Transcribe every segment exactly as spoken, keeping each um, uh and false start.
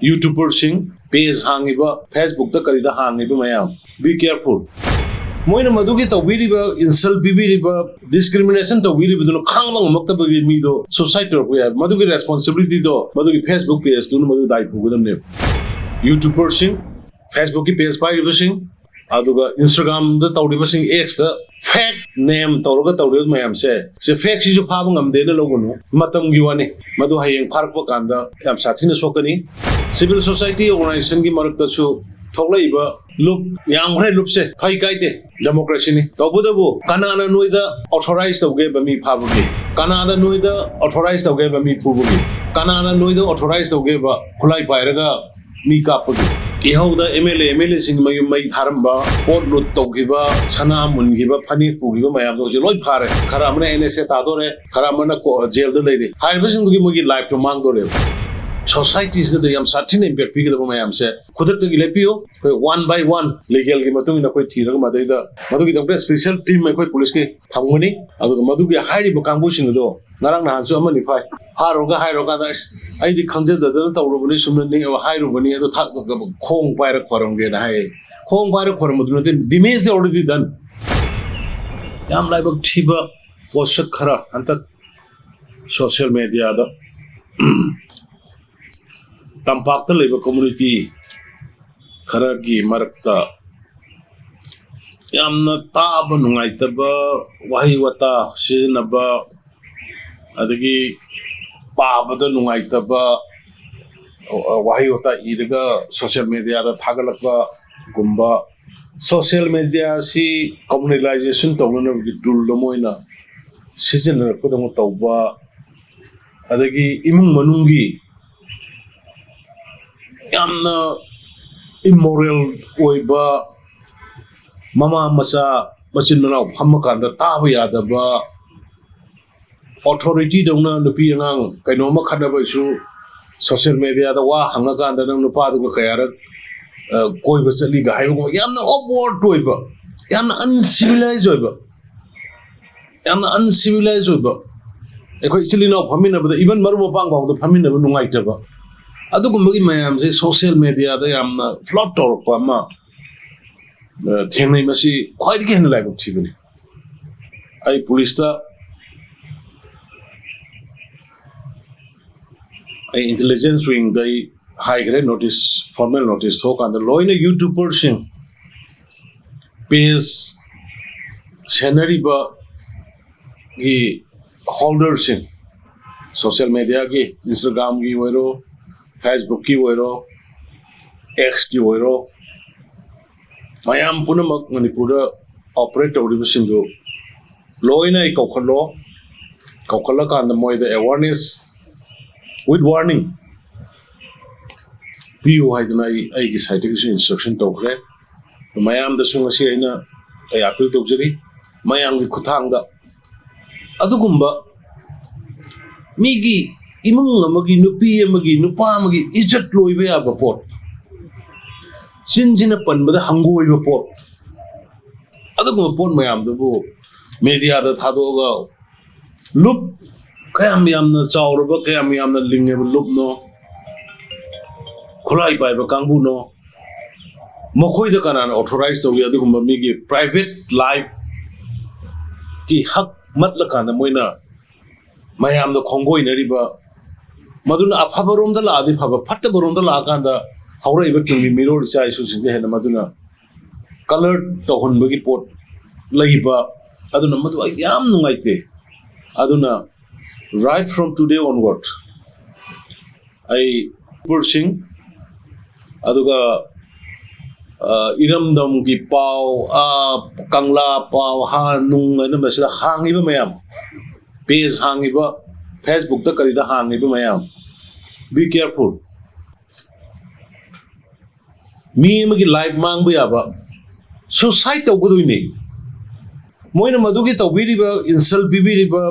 YouTuberꯁꯤꯡ, page ꯍꯥꯡꯉꯤꯕ, Facebookꯇ ꯀꯔꯤꯗ ꯍꯥꯡꯉꯤꯕ ꯃꯌꯥꯝ, be careful. ꯃꯣꯏꯅ ꯃꯗꯨꯒꯤ ꯇꯧꯕꯤꯔꯤꯕ, insult ꯄꯤꯕꯤꯔꯤꯕ, discrimination ꯇꯧꯕꯤꯔꯤꯕꯗꯨꯅ ꯈꯥꯡꯕ ꯉꯝꯃꯛꯇꯕꯒꯤ ꯃꯤꯗꯣ suicide ꯇꯧꯔꯛꯄ ꯌꯥꯏ꯫ ꯃꯗꯨꯒꯤ responsibilityꯗꯣ ꯃꯗꯨꯒꯤ Facebook pageꯇꯨꯅ ꯃꯗꯨ ꯗꯥꯏ ꯄꯨꯒꯗꯕꯅꯦꯕ꯫ YouTuberꯁꯤꯡ, Facebookꯀꯤ page ꯄꯥꯏꯔꯤꯕꯁꯤꯡ, ꯑꯗꯨꯒ Instagramꯗ ꯇꯧꯔꯤꯕꯁꯤꯡ, Xꯇ fake name ꯇꯧꯔꯒ ꯇꯧꯔꯤꯕ ꯃꯌꯥꯝꯁꯦ, ꯁꯤ fakeꯁꯤꯁꯨ ꯐꯥꯕ ꯉꯝꯗꯦꯅ ꯂꯧꯒꯅꯨ, ꯃꯇꯝꯒꯤ ꯋꯥꯅꯤ꯫ ꯃꯗꯨ ꯍꯌꯦꯡ ꯐꯥꯔꯛꯄ ꯀꯥꯟꯗ ꯌꯥꯝ ꯁꯥꯊꯤꯅ ꯁꯣꯛꯀꯅꯤ꯫ Civil society organizationꯒꯤ ꯃꯔꯛꯇꯁꯨ ꯊꯣꯛꯂꯛꯏꯕ ꯂꯨꯞ, ꯌꯥꯝꯈ꯭ꯔꯦ ꯂꯨꯞꯁꯦ, ꯐꯩ ꯀꯥꯏꯗꯦ, democracyꯅꯤ꯫ ꯇꯧꯕꯇꯕꯨ ꯀꯅꯥꯅ ꯅꯣꯏꯗ authorize ꯇꯧꯒꯦꯕ ꯃꯤ ꯐꯥꯕꯒꯤ? ꯀꯅꯥꯅ ꯅꯣꯏꯗ authorize ꯇꯧꯒꯦꯕ ꯃꯤ ꯐꯨꯕꯒꯤ? ꯀꯅꯥꯅ ꯅꯣꯏꯗ authorize ꯇꯧꯒꯦꯕ ꯈꯨꯠꯂꯥꯏ ꯄꯥꯏꯔꯒ ꯃꯤ ꯀꯥꯞꯄꯒꯤ? ꯏꯍꯧꯗ MLA, MLAꯁꯤꯡ ꯃꯌꯨꯝ ꯃꯩ ꯊꯥꯔꯝꯕ, ꯄꯣꯠ ꯂꯨꯠ ꯇꯧꯈꯤꯕ, ꯁꯅꯥ ꯃꯨꯟꯈꯤꯕ, ꯐꯅꯦꯛ ꯄꯨꯈꯤꯕ ꯃꯌꯥꯝꯗꯣ ꯍꯧꯖꯤꯛ ꯂꯣꯏ ꯐꯥꯔꯦ꯫ ꯈꯔ ꯑꯃꯅ NSA ꯇꯥꯗꯣꯔꯦ, ꯈꯔ ꯑꯃꯅ ꯀꯣ-, ꯖꯦꯜꯗ ꯂꯩꯔꯤ꯫ ꯍꯥꯏꯔꯤꯕꯁꯤꯡꯗꯨꯒꯤ ꯃꯣꯏꯒꯤ lifeꯇꯣ ꯃꯥꯡꯗꯣꯔꯦꯕ꯫ Societyꯁꯤꯗ ꯌꯥꯝ ꯁꯥꯊꯤꯅ impact ꯄꯤꯒꯗꯕ ꯃꯌꯥꯝꯁꯦ ꯈꯨꯗꯛꯇꯒꯤ ꯂꯦꯞꯄꯤꯌꯨ꯫ ꯑꯩꯈꯣꯏ one by one legalꯒꯤ ꯃꯇꯨꯡ ꯏꯟꯅ ꯑꯩꯈꯣꯏ ꯊꯤꯔꯒ ꯃꯗꯩꯗ, ꯃꯗꯨꯒꯤꯗꯃꯛꯇ special team ꯑꯩꯈꯣꯏ policeꯀꯤ ꯊꯝꯒꯅꯤ꯫ ꯑꯗꯨꯒ ꯃꯗꯨꯒꯤ ꯍꯥꯏꯔꯤꯕ ꯀꯥꯡꯕꯨꯁꯤꯡ ꯑꯗꯣ ꯉꯔꯥꯡ ꯅꯍꯥꯟꯁꯨ ꯑꯃꯅꯤ ꯐꯥꯏ꯫ ꯐꯥꯔꯨꯔꯒ ꯍꯥꯏꯔꯨꯔꯀꯥꯟꯗ, "ꯑꯁ, ꯑꯩꯗꯤ ꯈꯪꯖꯗꯗꯅ ꯇꯧꯔꯨꯕꯅꯤ, ꯁꯨꯝꯅ ꯅꯤꯡ-, ꯍꯥꯏꯔꯨꯕꯅꯤ, ꯑꯗꯣ ꯊ-, ꯈꯣꯡ ꯄꯥꯏꯔ ꯈꯣꯏꯔꯝꯒꯦꯅ" ꯍꯥꯏꯌꯦ꯫ ꯈꯣꯡ ꯄꯥꯏꯔ ꯈꯣꯏꯔꯝꯕꯗꯨ ꯅꯠꯇꯦ, damage already done꯫ ꯌꯥꯝ ꯂꯥꯏꯕꯛ ꯊꯤꯕ ꯄꯣꯠꯁꯛ ꯈꯔ ꯍꯟꯇꯛ social mediaꯗ ꯇꯝꯄꯥꯛꯇ ꯂꯩꯕ community ꯈꯔꯒꯤ ꯃꯔꯛꯇ ꯌꯥꯝꯅ ꯇꯥꯕ ꯅꯨꯡꯉꯥꯏꯇꯕ ꯋꯥꯍꯩ ꯋꯥꯇꯥ ꯁꯤꯖꯤꯟꯅꯕ, ꯑꯗꯒꯤ ꯄꯥꯕꯗ ꯅꯨꯡꯉꯥꯏꯇꯕ ꯋꯥꯍꯩ ꯋꯥꯇꯥ ꯏꯔꯒ social mediaꯗ ꯊꯥꯒꯠꯂꯛꯄꯒꯨꯝꯕ, social mediaꯁꯤ communalization ꯇꯧꯅꯅꯕꯒꯤ tool ꯑꯃ ꯑꯣꯏꯅ ꯁꯤꯖꯤꯟꯅꯔꯛꯄꯗꯧꯅ ꯇꯧꯕ, ꯑꯗꯒꯤ ꯏꯃꯨꯡ ꯃꯅꯨꯡꯒꯤ ꯌꯥꯝꯅ immoral ꯑꯣꯏꯕ, ꯃꯃꯥ ꯃꯆꯥ ꯃꯆꯤꯟ ꯃꯅꯥꯎ ꯐꯝꯃꯀꯥꯟꯗ ꯇꯥꯕ ꯌꯥꯗꯕ, authorityꯗꯧꯅ ꯅꯨꯄꯤ ꯑꯉꯥꯡ ꯀꯩꯅꯣꯝꯃ ꯈꯠꯅꯕꯁꯨ social mediaꯗ ꯋꯥ ꯍꯪꯉꯀꯥꯟꯗ ꯅꯪ ꯅꯨꯄꯥꯗꯨꯒ ꯀꯌꯥꯔꯛ, ꯑ, ꯀꯣꯏꯕ ꯆꯠꯂꯤꯒ ꯍꯥꯏꯕꯒꯨꯝꯕ ꯌꯥꯝꯅ awkward ꯑꯣꯏꯕ, ꯌꯥꯝꯅ uncivilized ꯑꯣꯏꯕ, ꯌꯥꯝꯅ uncivilized ꯑꯣꯏꯕ꯫ ꯑꯩꯈꯣꯏ ꯏꯆꯤꯜ ꯏꯅꯥꯎ ꯐꯝꯃꯤꯟꯅꯕꯗ, even ꯃꯔꯨꯞ ꯃꯄꯥꯡ ꯐꯥꯎꯗ ꯐꯝꯃꯤꯟꯅꯕ ꯅꯨꯡꯉꯥꯏꯇꯕ, ꯑꯗꯨꯒꯨꯝꯕꯒꯤ ꯃꯌꯥꯝꯁꯦ ꯁꯣꯁꯤꯌꯦꯜ ꯃꯦꯗꯤꯌꯥꯗ ꯌꯥꯝꯅ ꯐ꯭ꯂꯣꯠ ꯇꯧꯔꯛꯄ ꯑꯃ, ꯑ, ꯊꯦꯡꯅꯩ꯫ ꯃꯁꯤ ꯈ꯭ꯋꯥꯏꯗꯒꯤ ꯍꯦꯟꯅ ꯂꯥꯏꯕꯛ ꯊꯤꯕꯅꯤ꯫ ꯑꯩ ꯄꯨꯂꯤꯁꯇ, ꯑꯩ ꯏꯟꯇꯦꯂꯤꯖꯦꯟꯁ ꯋꯤꯡꯗ ꯑꯩ ꯍꯥꯏꯈ꯭ꯔꯦ, ꯅꯣꯇꯤꯁ, ꯐꯣꯔꯃꯦꯜ ꯅꯣꯇꯤꯁ ꯊꯣꯛꯑꯀꯥꯟꯗ ꯂꯣꯏꯅ ꯌꯨꯇ꯭ꯌꯨꯕꯔꯁꯤꯡ, ꯄꯦꯖ ꯁꯦꯟꯅꯔꯤꯕꯒꯤ ꯍꯣꯜꯗꯔꯁꯤꯡ, ꯁꯣꯁꯤꯌꯦꯜ ꯃꯦꯗꯤꯌꯥꯒꯤ, ꯏꯟꯁꯇꯥꯒ꯭ꯔꯥꯝꯒꯤ ꯑꯣꯏꯔꯣ, ꯐꯦꯁꯕꯨꯛꯀꯤ ꯑꯣꯏꯔꯣ, ꯑꯦꯛꯁꯀꯤ ꯑꯣꯏꯔꯣ, ꯃꯌꯥꯝ ꯄꯨꯝꯅꯃꯛ ꯃꯅꯤꯄꯨꯔꯗ ꯑꯣꯄꯔꯦꯠ ꯇꯧꯔꯤꯕꯁꯤꯡꯗꯨ ꯂꯣꯏꯅ ꯑꯩ ꯀꯧꯈꯠꯂꯣ꯫ ꯀꯧꯈꯠꯂꯀꯥꯟꯗ ꯃꯣꯏꯗ ꯑꯦꯋꯥꯔꯅꯦꯁ with warning ꯄꯤꯌꯨ ꯍꯥꯏꯗꯅ ꯑꯩ ꯑꯩꯒꯤ ꯁꯥꯏꯠꯇꯒꯤꯁꯨ ꯏꯟꯁꯇ꯭ꯔꯛꯁꯟ ꯇꯧꯈ꯭ꯔꯦ꯫ ꯃꯌꯥꯝꯗꯁꯨ ꯉꯁꯤ ꯑꯩꯅ ꯑꯩ ꯑꯄꯤꯜ ꯇꯧꯖꯔꯤ, ꯃꯌꯥꯝꯒꯤ ꯈꯨꯠꯊꯥꯡꯗ ꯑꯗꯨꯒꯨꯝꯕ ꯃꯤꯒꯤ ꯏꯃꯨꯡ ꯑꯃꯒꯤ, ꯅꯨꯄꯤ ꯑꯃꯒꯤ, ꯅꯨꯄꯥ ꯑꯃꯒꯤ ꯏꯖꯠ ꯂꯣꯏꯕ ꯌꯥꯕ ꯄꯣꯠ, ꯆꯤꯟꯁꯤꯅ ꯄꯟꯕꯗ ꯍꯪꯒꯣꯏꯕ ꯄꯣꯠ, ꯑꯗꯨꯒꯨꯝꯕ ꯄꯣꯠ ꯃꯌꯥꯝꯗꯨꯕꯨ ꯃꯦꯗꯤꯌꯥꯗ ꯊꯥꯗꯣꯛꯑꯒ ꯂꯨꯞ ꯀꯌꯥꯝ ꯌꯥꯝꯅ ꯆꯥꯎꯔꯕ, ꯀꯌꯥꯝ ꯌꯥꯝꯅ ꯂꯤꯡꯉꯕ ꯂꯨꯞꯅꯣ, ꯈꯨꯠꯂꯥꯏ ꯄꯥꯏꯕ ꯀꯥꯡꯕꯨꯅꯣ, ꯃꯈꯣꯏꯗ ꯀꯅꯥꯅ ꯑꯣꯊꯣꯔꯥꯏꯖ ꯇꯧꯏ? ꯑꯗꯨꯒꯨꯝꯕ ꯃꯤꯒꯤ ꯄ꯭ꯔꯥꯏꯚꯦꯠ ꯂꯥꯏꯐꯀꯤ ꯍꯛ ꯃꯠꯂꯀꯥꯟꯗ ꯃꯣꯏꯅ ꯃꯌꯥꯝꯗ ꯈꯣꯡꯒꯣꯏꯅꯔꯤꯕ, ꯃꯗꯨꯅ ꯑꯐꯕꯔꯣꯝꯗ ꯂꯥꯛꯑꯗꯤ ꯐꯕ, ꯐꯠꯇꯕꯔꯣꯝꯗ ꯂꯥꯛꯑꯀꯥꯟꯗ ꯍꯧꯔꯛꯏꯕ ꯇꯨꯡꯒꯤ ꯃꯤꯔꯣꯜ ꯏꯆꯥ ꯏꯁꯨꯁꯤꯡꯗ ꯍꯦꯟꯅ ꯃꯗꯨꯅ ꯀꯂꯔ ꯇꯧꯍꯟꯕꯒꯤ ꯄꯣꯠ ꯂꯩꯕ꯫ ꯑꯗꯨꯅ ꯃꯗꯨ ꯑꯩ ꯌꯥꯝ ꯅꯨꯡꯉꯥꯏꯇꯦ꯫ ꯑꯗꯨꯅ right from today onward ꯑꯩ ꯄꯨꯔꯁꯤꯡ, ꯑꯗꯨꯒ ꯑ, ꯏꯔꯝꯗꯝꯒꯤ ꯄꯥꯎ, ꯑ, ꯀꯪꯂꯥ ꯄꯥꯎ, ꯍꯥ ꯅꯨꯡ ꯍꯥꯏꯅ ꯃꯁꯤꯗ ꯍꯥꯡꯉꯤꯕ ꯃꯌꯥꯝ, ꯄꯦꯖ ꯍꯥꯡꯉꯤꯕ, ꯐꯦꯁꯕꯨꯛꯇ ꯀꯔꯤꯗ ꯍꯥꯡꯉꯤꯕ ꯃꯌꯥꯝ, be careful꯫ ꯃꯤ ꯑꯃꯒꯤ ꯂꯥꯏꯐ ꯃꯥꯡꯕ ꯌꯥꯕ, ꯁꯨꯁꯥꯏꯠ ꯇꯧꯒꯗꯣꯏꯅꯤ꯫ ꯃꯣꯏꯅ ꯃꯗꯨꯒꯤ ꯇꯧꯕꯤꯔꯤꯕ, ꯏꯟꯁꯜ ꯄꯤꯕꯤꯔꯤꯕ,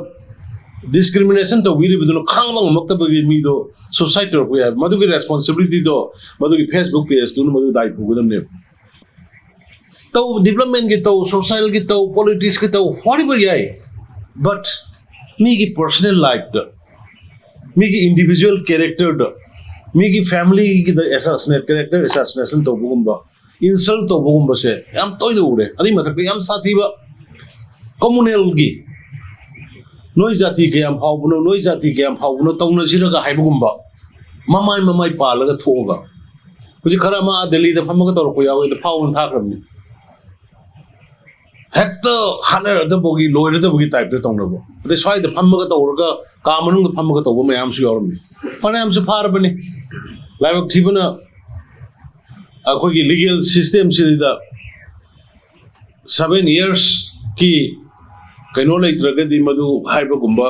ꯗꯤꯁꯀ꯭ꯔꯤꯃꯤꯅꯦꯁꯟ ꯇꯧꯕꯤꯔꯤꯕꯗꯨꯅ ꯈꯥꯡꯕ ꯉꯝꯃꯛꯇꯕꯒꯤ ꯃꯤꯗꯣ ꯁꯨꯁꯥꯏꯠ ꯇꯧꯔꯛꯄ ꯌꯥꯏ꯫ ꯃꯗꯨꯒꯤ ꯔꯦꯁꯄꯣꯟꯁꯤꯕꯤꯂꯤꯇꯤꯗꯣ ꯃꯗꯨꯒꯤ ꯐꯦꯁꯕꯨꯛ ꯄꯦꯖꯇꯨꯅ ꯃꯗꯨ ꯗꯥꯏ ꯄꯨꯒꯗꯕꯅꯦꯕ꯫ ꯇꯧ, ꯗꯤꯕ꯭ꯂꯞꯃꯦꯟꯒꯤ ꯇꯧ, ꯁꯣꯁꯤꯌꯦꯜꯒꯤ ꯇꯧ, ꯄꯣꯂꯤꯇꯤꯛꯁꯀꯤ ꯇꯧ, whatever ꯌꯥꯏ, ꯕꯠ ꯃꯤꯒꯤ ꯄꯔꯁꯣꯅꯦꯜ ꯂꯥꯏꯐꯇ, ꯃꯤꯒꯤ ꯏꯟꯗꯤꯕꯤꯖꯨꯋꯦꯜ ꯀꯦꯔꯦꯛꯇꯔꯗ, ꯃꯤꯒꯤ ꯐꯦꯃꯤꯂꯤꯒꯤꯗ ꯑꯦꯁꯥꯁꯤꯅꯦꯠ ꯀꯦꯔꯦꯛꯇꯔ ꯑꯦꯁꯥꯁꯤꯅꯦꯁꯟ ꯇꯧꯕꯒꯨꯝꯕ, ꯏꯟꯁꯜ ꯇꯧꯕꯒꯨꯝꯕꯁꯦ ꯌꯥꯝ ꯇꯣꯏꯅ ꯎꯔꯦ꯫ ꯑꯗꯨꯏ ꯃꯊꯛꯇ ꯌꯥꯝ ꯁꯥꯊꯤꯕ ꯀꯃꯨꯅꯦꯜꯒꯤ "ꯅꯣꯏ ꯖꯥꯇꯤ ꯀꯌꯥꯝ ꯐꯥꯎꯕꯅꯣ, ꯅꯣꯏ ꯖꯥꯇꯤ ꯀꯌꯥꯝ ꯐꯥꯎꯕꯅꯣ ꯇꯧꯅꯁꯤꯔꯒ" ꯍꯥꯏꯕꯒꯨꯝꯕ, ꯃꯃꯥꯏ ꯃꯃꯥꯏ ꯄꯥꯜꯂꯒ ꯊꯣꯛꯑꯒ꯫ ꯍꯧꯖꯤꯛ ꯈꯔ ꯑꯃ ꯑꯥ ꯗꯦꯜꯂꯤꯗ ꯐꯝꯃꯒ ꯇꯧꯔꯛꯄ ꯌꯥꯎꯋꯦ, ꯑꯗ ꯐꯥꯎꯅ ꯊꯥꯈ꯭ꯔꯕꯅꯤ꯫ ꯍꯦꯛꯇ ꯍꯥꯠꯅꯔꯗꯕꯒꯤ, ꯂꯣꯏꯔꯗꯕꯒꯤ ꯇꯥꯏꯞꯇ ꯇꯧꯅꯕ, ꯑꯗꯩ ꯁ꯭ꯋꯥꯏꯗ ꯐꯝꯃꯒ ꯇꯧꯔꯒ ꯀꯥ ꯃꯅꯨꯡꯗ ꯐꯝꯃꯒ ꯇꯧꯕ ꯃꯌꯥꯝꯁꯨ ꯌꯥꯎꯔꯝꯃꯤ꯫ ꯐꯅꯌꯥꯝꯁꯨ ꯐꯥꯔꯕꯅꯤ꯫ ꯂꯥꯏꯕꯛ ꯊꯤꯕꯅ, ꯑꯩꯈꯣꯏꯒꯤ ꯂꯤꯒꯦꯜ ꯁꯤꯁꯇꯦꯝꯁꯤꯗ ꯁꯚꯦꯟ ꯌꯔꯁꯀꯤ ꯀꯩꯅꯣ ꯂꯩꯇ꯭ꯔꯒꯗꯤ, ꯃꯗꯨ ꯍꯥꯏꯕꯒꯨꯝꯕ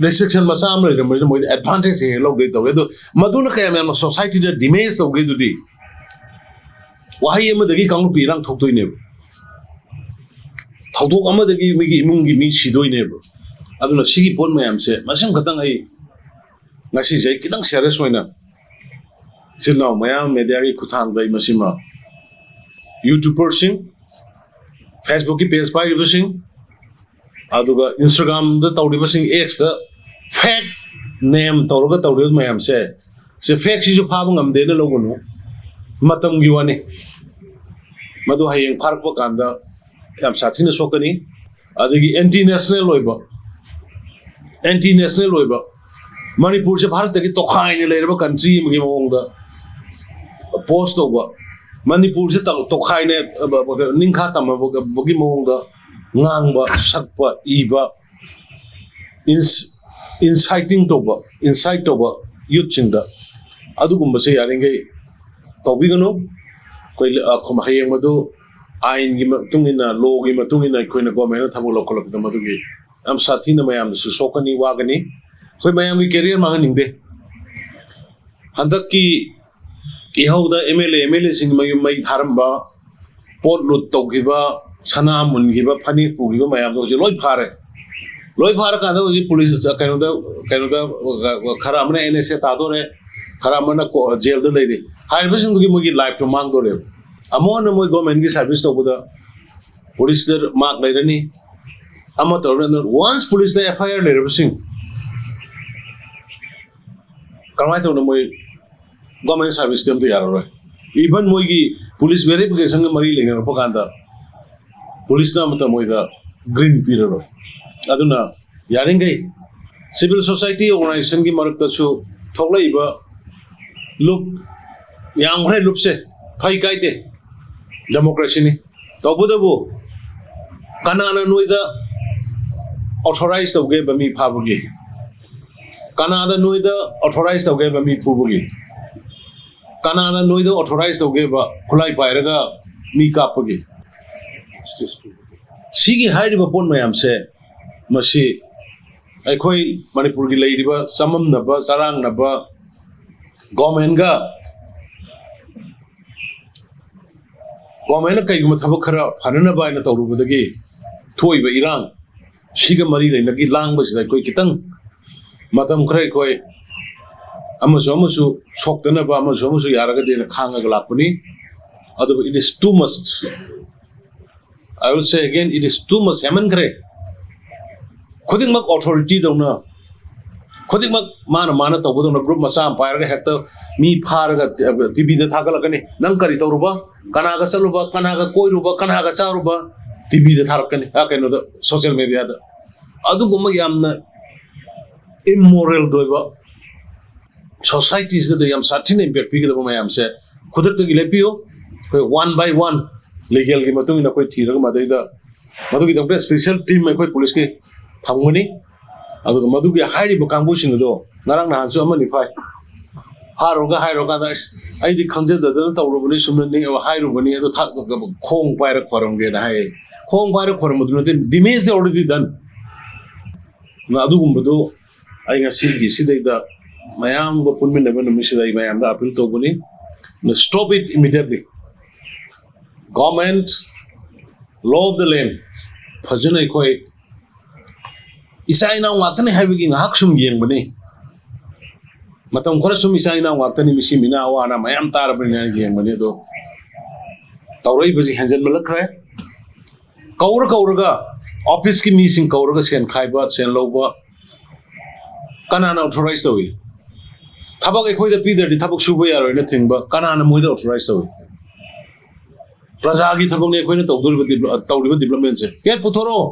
ꯔꯦꯁꯇ꯭ꯔꯤꯛꯁꯟ ꯃꯆꯥ ꯑꯃ ꯂꯩꯔꯝꯕꯅꯤꯅ ꯃꯣꯏꯗꯤ ꯑꯦꯗꯚꯥꯟꯇꯦꯖ ꯍꯦꯛ ꯍꯦꯛ ꯂꯧꯗꯣꯏ ꯇꯧꯋꯦ꯫ ꯑꯗꯣ ꯃꯗꯨꯅ ꯀꯌꯥꯝ ꯌꯥꯝꯅ ꯁꯣꯁꯥꯏꯇꯤꯗ ꯗꯤꯃꯦꯖ ꯇꯧꯒꯦꯗꯨꯗꯤ, ꯋꯥꯍꯩ ꯑꯃꯗꯒꯤ ꯀꯥꯡꯂꯨꯞꯀꯤ ꯏꯔꯥꯡ ꯊꯣꯛꯇꯣꯏꯅꯦꯕ꯫ ꯊꯧꯗꯣꯛ ꯑꯃꯗꯒꯤ ꯃꯤꯒꯤ ꯏꯃꯨꯡꯒꯤ ꯃꯤ ꯁꯤꯗꯣꯏꯅꯦꯕ꯫ ꯑꯗꯨꯅ ꯁꯤꯒꯤ ꯄꯣꯠ ꯃꯌꯥꯝꯁꯦ ꯃꯁꯤꯃ ꯈꯛꯇꯪ ꯑꯩ ꯉꯁꯤꯁꯦ ꯑꯩ ꯈꯤꯇꯪ ꯁꯦꯔꯤꯌꯁ ꯑꯣꯏꯅ ꯏꯆꯤꯜ ꯏꯅꯥꯎ ꯃꯌꯥꯝ ꯃꯦꯗꯤꯌꯥꯒꯤ ꯈꯨꯠꯊꯥꯡꯗ ꯑꯩ ꯃꯁꯤꯃ ꯌꯨꯇ꯭ꯌꯨꯕꯔꯁꯤꯡ, ꯐꯦꯁꯕꯨꯛꯀꯤ ꯄꯦꯖ ꯄꯥꯏꯔꯤꯕꯁꯤꯡ, ꯑꯗꯨꯒ ꯏꯟꯁꯇꯥꯒ꯭ꯔꯥꯝꯗ ꯇꯧꯔꯤꯕꯁꯤꯡ, ꯑꯦꯛꯁꯇ ꯐꯦꯛ ꯅꯦꯝ ꯇꯧꯔꯒ ꯇꯧꯔꯤꯕ ꯃꯌꯥꯝꯁꯦ, ꯁꯦ ꯐꯦꯛꯁꯤꯁꯨ ꯐꯥꯕ ꯉꯝꯗꯦꯅ ꯂꯧꯒꯅꯨ, ꯃꯇꯝꯒꯤ ꯋꯥꯅꯤ꯫ ꯃꯗꯨ ꯍꯌꯦꯡ ꯐꯥꯔꯛꯄ ꯀꯥꯟꯗ ꯌꯥꯝ ꯁꯥꯊꯤꯅ ꯁꯣꯛꯀꯅꯤ꯫ ꯑꯗꯒꯤ ꯑꯦꯟꯇꯤ ꯅꯦꯁꯅꯦꯜ ꯑꯣꯏꯕ, ꯑꯦꯟꯇꯤ ꯅꯦꯁꯅꯦꯜ ꯑꯣꯏꯕ, ꯃꯅꯤꯄꯨꯔꯁꯦ ꯚꯥꯔꯠꯇꯒꯤ ꯇꯣꯈꯥꯏꯅ ꯂꯩꯔꯕ ꯀꯟꯇ꯭ꯔꯤ ꯑꯃꯒꯤ ꯃꯑꯣꯡꯗ ꯄꯣꯁ ꯇꯧꯕ, ꯃꯅꯤꯄꯨꯔꯁꯦ ꯇꯧ-, ꯇꯣꯈꯥꯏꯅ, ꯑ, ꯕ-, ꯕ-, ꯅꯤꯡꯈꯥ ꯇꯝꯃꯕꯒꯤ ꯃꯑꯣꯡꯗ ꯉꯥꯡꯕ, ꯁꯛꯄ, ꯏꯕ, ꯏꯟꯁ-, ꯏꯟꯁꯥꯏꯇꯤꯡ ꯇꯧꯕ, ꯏꯟꯁꯥꯏꯠ ꯇꯧꯕ ꯌꯨꯠꯁꯤꯡꯗ, ꯑꯗꯨꯒꯨꯝꯕꯁꯦ ꯌꯥꯔꯤꯈꯩ ꯇꯧꯕꯤꯒꯅꯨ꯫ ꯑꯩꯈꯣꯏ, ꯑ, ꯍꯌꯦꯡ ꯃꯗꯨ ꯑꯥꯏꯟꯒꯤ ꯃꯇꯨꯡ ꯏꯟꯅ, ꯂꯣꯒꯤ ꯃꯇꯨꯡ ꯏꯟꯅ ꯑꯩꯈꯣꯏꯅ ꯒꯣꯔꯃꯦꯟꯅ ꯊꯕꯛ ꯂꯧꯈꯠꯂꯛꯄꯗ ꯃꯗꯨꯒꯤ ꯌꯥꯝ ꯁꯥꯊꯤꯅ ꯃꯌꯥꯝꯗꯁꯨ ꯁꯣꯛꯀꯅꯤ, ꯋꯥꯒꯅꯤ꯫ ꯑꯩꯈꯣꯏ ꯃꯌꯥꯝꯒꯤ ꯀꯦꯔꯤꯌꯔ ꯃꯥꯡꯍꯟꯅꯤꯡꯗꯦ꯫ ꯍꯟꯗꯛꯀꯤ ꯏꯍꯧꯗ M L A, M L ꯑꯦꯁꯤꯡ ꯃꯌꯨꯝ ꯃꯩ ꯊꯥꯔꯝꯕ, ꯄꯣꯠ ꯂꯨꯠ ꯇꯧꯈꯤꯕ, ꯁꯅꯥ ꯃꯨꯟꯈꯤꯕ, ꯐꯅꯦꯛ ꯄꯨꯈꯤꯕ ꯃꯌꯥꯝꯗꯣ ꯍꯧꯖꯤꯛ ꯂꯣꯏ ꯐꯥꯔꯦ꯫ ꯂꯣꯏ ꯐꯥꯔꯀꯥꯟꯗ ꯍꯧꯖꯤꯛ ꯄꯨꯂꯤꯁ, ꯀꯩꯅꯣꯗ, ꯀꯩꯅꯣꯗ, ꯈꯔ ꯑꯃꯅ ꯑꯦꯟ ꯑꯦꯁ ꯑꯦ ꯇꯥꯗꯣꯔꯦ, ꯈꯔ ꯑꯃꯅ ꯀꯣ-, ꯖꯦꯜꯗ ꯂꯩꯔꯤ꯫ ꯍꯥꯏꯔꯤꯕꯁꯤꯡꯗꯨꯒꯤ ꯃꯣꯏꯒꯤ ꯂꯥꯏꯐꯇꯣ ꯃꯥꯡꯗꯣꯔꯦꯕ꯫ ꯑꯃꯨꯛ ꯍꯟꯅ ꯃꯣꯏ ꯒꯣꯔꯃꯦꯟꯒꯤ ꯁꯥꯔꯚꯤꯁ ꯇꯧꯕꯗ ꯄꯨꯂꯤꯁꯇ ꯃꯥꯔꯛ ꯂꯩꯔꯅꯤ, ꯑꯃ ꯇꯧꯔꯅꯤ꯫ ꯑꯗꯨꯅ ꯋꯥꯟꯁ ꯄꯨꯂꯤꯁꯇ ꯑꯦꯐ ꯑꯥꯏ ꯑꯥꯔ ꯂꯩꯔꯕꯁꯤꯡ, ꯀꯃꯥꯏꯅ ꯇꯧꯅ ꯃꯣꯏ ꯒꯣꯔꯃꯦꯟ ꯁꯥꯔꯚꯤꯁꯇꯤ ꯑꯝꯇ ꯌꯥꯔꯔꯣꯏ꯫ ꯏꯚꯟ ꯃꯣꯏꯒꯤ ꯄꯨꯂꯤꯁ ꯚꯦꯔꯤꯐꯤꯀꯦꯁꯟꯒ ꯃꯔꯤ ꯂꯩꯅꯔꯛꯄ ꯀꯥꯟꯗ ꯄꯨꯂꯤꯁꯅ ꯑꯃꯠꯇ ꯃꯣꯏꯗ ꯒ꯭ꯔꯤꯟ ꯄꯤꯔꯔꯣꯏ꯫ ꯑꯗꯨꯅ ꯌꯥꯔꯤꯈꯩ ꯁꯤꯚꯤꯜ ꯁꯣꯁꯥꯏꯇꯤ ꯑꯣꯔꯒꯅꯥꯏꯖꯦꯁꯟꯒꯤ ꯃꯔꯛꯇꯁꯨ ꯊꯣꯛꯂꯛꯏꯕ ꯂꯨꯞ, ꯌꯥꯝꯈ꯭ꯔꯦ ꯂꯨꯞꯁꯦ, ꯐꯩ ꯀꯥꯏꯗꯦ, ꯗꯦꯃꯣꯀ꯭ꯔꯦꯁꯤꯅꯤ꯫ ꯇꯧꯕꯇꯕꯨ ꯀꯅꯥꯅ ꯅꯣꯏꯗ ꯑꯣꯊꯣꯔꯥꯏꯁ ꯇꯧꯒꯦꯕ ꯃꯤ ꯐꯥꯕꯒꯤ? ꯀꯅꯥꯗ ꯅꯣꯏꯗ ꯑꯣꯊꯣꯔꯥꯏꯁ ꯇꯧꯒꯦꯕ ꯃꯤ ꯐꯨꯕꯒꯤ? ꯀꯅꯥꯅ ꯅꯣꯏꯗ ꯑꯣꯊꯣꯔꯥꯏꯁ ꯇꯧꯒꯦꯕ ꯈꯨꯠꯂꯥꯏ ꯄꯥꯏꯔꯒ ꯃꯤ ꯀꯥꯞꯄꯒꯤ? ꯁꯤꯒꯤ ꯍꯥꯏꯔꯤꯕ ꯄꯣꯠ ꯃꯌꯥꯝꯁꯦ, ꯃꯁꯤ ꯑꯩꯈꯣꯏ ꯃꯅꯤꯄꯨꯔꯒꯤ ꯂꯩꯔꯤꯕ ꯆꯃꯝꯅꯕ, ꯆꯔꯥꯡꯅꯕ, ꯒꯣꯔꯃꯦꯟꯒ, ꯒꯣꯔꯃꯦꯟꯅ ꯀꯩꯒꯨꯝꯕ ꯊꯕꯛ ꯈꯔ ꯐꯅꯅꯕ ꯍꯥꯏꯅ ꯇꯧꯔꯨꯕꯗꯒꯤ ꯊꯣꯛꯏꯕ ꯏꯔꯥꯡ, ꯁꯤꯒ ꯃꯔꯤ ꯂꯩꯅꯒꯤ ꯂꯥꯡꯕꯁꯤꯗ ꯑꯩꯈꯣꯏ ꯈꯤꯇꯪ ꯃꯇꯝ ꯈꯔ ꯑꯩꯈꯣꯏ ꯑꯃꯁꯨ ꯑꯃꯁꯨ ꯁꯣꯛꯇꯅꯕ, ꯑꯃꯁꯨ ꯑꯃꯁꯨ ꯌꯥꯔꯒꯗꯤꯅ ꯈꯥꯡꯉꯒ ꯂꯥꯛꯄꯅꯤ꯫ ꯑꯗꯨꯕꯨ it is too much, I will say again, it is too much, ꯍꯦꯟꯃꯟꯈ꯭ꯔꯦ꯫ ꯈꯨꯗꯤꯡꯃꯛ ꯑꯣꯊꯣꯔꯤꯇꯤꯗꯧꯅ, ꯈꯨꯗꯤꯡꯃꯛ ꯃꯥꯅ ꯃꯥꯅ ꯇꯧꯕꯗꯧꯅ ꯒ꯭ꯔꯨꯞ ꯃꯆꯥ ꯑꯃ ꯄꯥꯏꯔꯒ ꯍꯦꯛꯇ ꯃꯤ ꯐꯥꯔꯒ ꯇꯤꯚꯤꯗ ꯊꯥꯒꯠꯂꯛꯀꯅꯤ꯫ ꯅꯪ ꯀꯔꯤ ꯇꯧꯔꯨꯕ? ꯀꯅꯥꯒ ꯆꯠꯂꯨꯕ? ꯀꯅꯥꯒ ꯀꯣꯏꯔꯨꯕ? ꯀꯅꯥꯒ ꯆꯥꯔꯨꯕ? ꯇꯤꯚꯤꯗ ꯊꯥꯔꯛꯀꯅꯤ, ꯑ, ꯀꯩꯅꯣꯗ, ꯁꯣꯁꯤꯌꯦꯜ ꯃꯦꯗꯤꯌꯥꯗ꯫ ꯑꯗꯨꯒꯨꯝꯕ ꯌꯥꯝꯅ ꯏꯝꯃꯣꯔꯦꯜ ꯑꯣꯏꯕ ꯁꯣꯁꯥꯏꯇꯤꯁꯤꯗ ꯌꯥꯝ ꯁꯥꯊꯤꯅ ꯏꯝꯄꯦꯛ ꯄꯤꯒꯗꯕ ꯃꯌꯥꯝꯁꯦ ꯈꯨꯗꯛꯇꯒꯤ ꯂꯦꯞꯄꯤꯌꯨ꯫ ꯑꯩꯈꯣꯏ ꯋꯥꯟ ꯕꯥꯏ ꯋꯥꯟ ꯂꯤꯒꯦꯜꯒꯤ ꯃꯇꯨꯡ ꯏꯟꯅ ꯑꯩꯈꯣꯏ ꯊꯤꯔꯒ ꯃꯗꯩꯗ, ꯃꯗꯨꯒꯤꯗꯃꯛꯇ ꯁ꯭ꯄꯦꯁꯦꯜ ꯇꯤꯝ ꯑꯩꯈꯣꯏ ꯄꯨꯂꯤꯁꯀꯤ ꯊꯝꯒꯅꯤ꯫ ꯑꯗꯨꯒ ꯃꯗꯨꯒꯤ ꯍꯥꯏꯔꯤꯕ ꯀꯥꯡꯕꯨꯁꯤꯡ ꯑꯗꯣ ꯉꯔꯥꯡ ꯅꯍꯥꯟꯁꯨ ꯑꯃꯅꯤ ꯐꯥꯏ꯫ ꯐꯥꯔꯨꯔꯒ ꯍꯥꯏꯔꯨꯔꯀꯥꯟꯗ, "ꯑꯁ, ꯑꯩꯗꯤ ꯈꯪꯖꯗꯗꯅ ꯇꯧꯔꯨꯕꯅꯤ, ꯁꯨꯝꯅ ꯅꯤꯡ-, ꯍꯥꯏꯔꯨꯕꯅꯤ, ꯑꯗꯣ ꯊ-, ꯈꯣꯡ ꯄꯥꯏꯔ ꯈꯣꯏꯔꯝꯒꯦꯅ" ꯍꯥꯏꯌꯦ꯫ ꯈꯣꯡ ꯄꯥꯏꯔ ꯈꯣꯏꯔꯝꯕꯗꯨ ꯅꯠꯇꯦ, damage already done꯫ ꯑꯗꯨꯒꯨꯝꯕꯗꯨ ꯑꯩ ꯉꯁꯤꯒꯤ ꯁꯤꯗꯩꯗ ꯃꯌꯥꯝꯒ ꯄꯨꯟꯃꯤꯟꯅꯕ ꯅꯨꯃꯤꯠꯁꯤꯗ ꯑꯩ ꯃꯌꯥꯝꯗ ꯑꯥꯄꯤꯜ ꯇꯧꯕꯅꯤ, stop it immediately꯫ Government, law of the land, ꯐꯖꯅ ꯑꯩꯈꯣꯏ ꯏꯆꯥ ꯏꯅꯥꯎ ꯉꯥꯛꯇꯅꯤ ꯍꯥꯏꯕꯒꯤ ꯉꯥꯏꯍꯥꯛ ꯁꯨꯝ ꯌꯦꯡꯕꯅꯤ꯫ ꯃꯇꯝ ꯈꯔ ꯁꯨꯝ ꯏꯆꯥ ꯏꯅꯥꯎ ꯉꯥꯛꯇꯅꯤ, ꯃꯤꯁꯤ ꯃꯤꯅꯥ ꯑꯋꯥ ꯑꯅꯥ ꯃꯌꯥꯝ ꯇꯥꯔꯕꯅꯤꯅ ꯌꯦꯡꯕꯅꯤ꯫ ꯑꯗꯣ ꯇꯧꯔꯛꯏꯕꯁꯤ ꯍꯦꯟꯖꯟꯃꯜꯂꯛꯈ꯭ꯔꯦ꯫ ꯀꯧꯔ ꯀꯧꯔꯒ, ꯑꯣꯐꯤꯁꯀꯤ ꯃꯤꯁꯤꯡ ꯀꯧꯔꯒ ꯁꯦꯟ ꯈꯥꯏꯕ, ꯁꯦꯟ ꯂꯧꯕ ꯀꯅꯥꯅ ꯑꯣꯊꯣꯔꯥꯏꯁ ꯇꯧꯏ? ꯊꯕꯛ ꯑꯩꯈꯣꯏꯗ ꯄꯤꯗ꯭ꯔꯗꯤ ꯊꯕꯛ ꯁꯨꯕ ꯌꯥꯔꯣꯏꯅ ꯊꯤꯡꯕ ꯀꯅꯥꯅ ꯃꯣꯏꯗ ꯑꯣꯊꯣꯔꯥꯏꯁ ꯇꯧꯏ? ꯄ꯭ꯔꯖꯥꯒꯤ ꯊꯕꯛꯅꯤ ꯑꯩꯈꯣꯏꯅ ꯇꯧꯗꯣꯔꯤꯕ ꯗꯤꯕ꯭ꯂ-, ꯇꯧꯔꯤꯕ ꯗꯤꯕ꯭ꯂꯞꯃꯦꯟꯁꯦ꯫ ꯀꯦꯠ ꯄꯨꯊꯣꯔꯛꯑꯣ꯫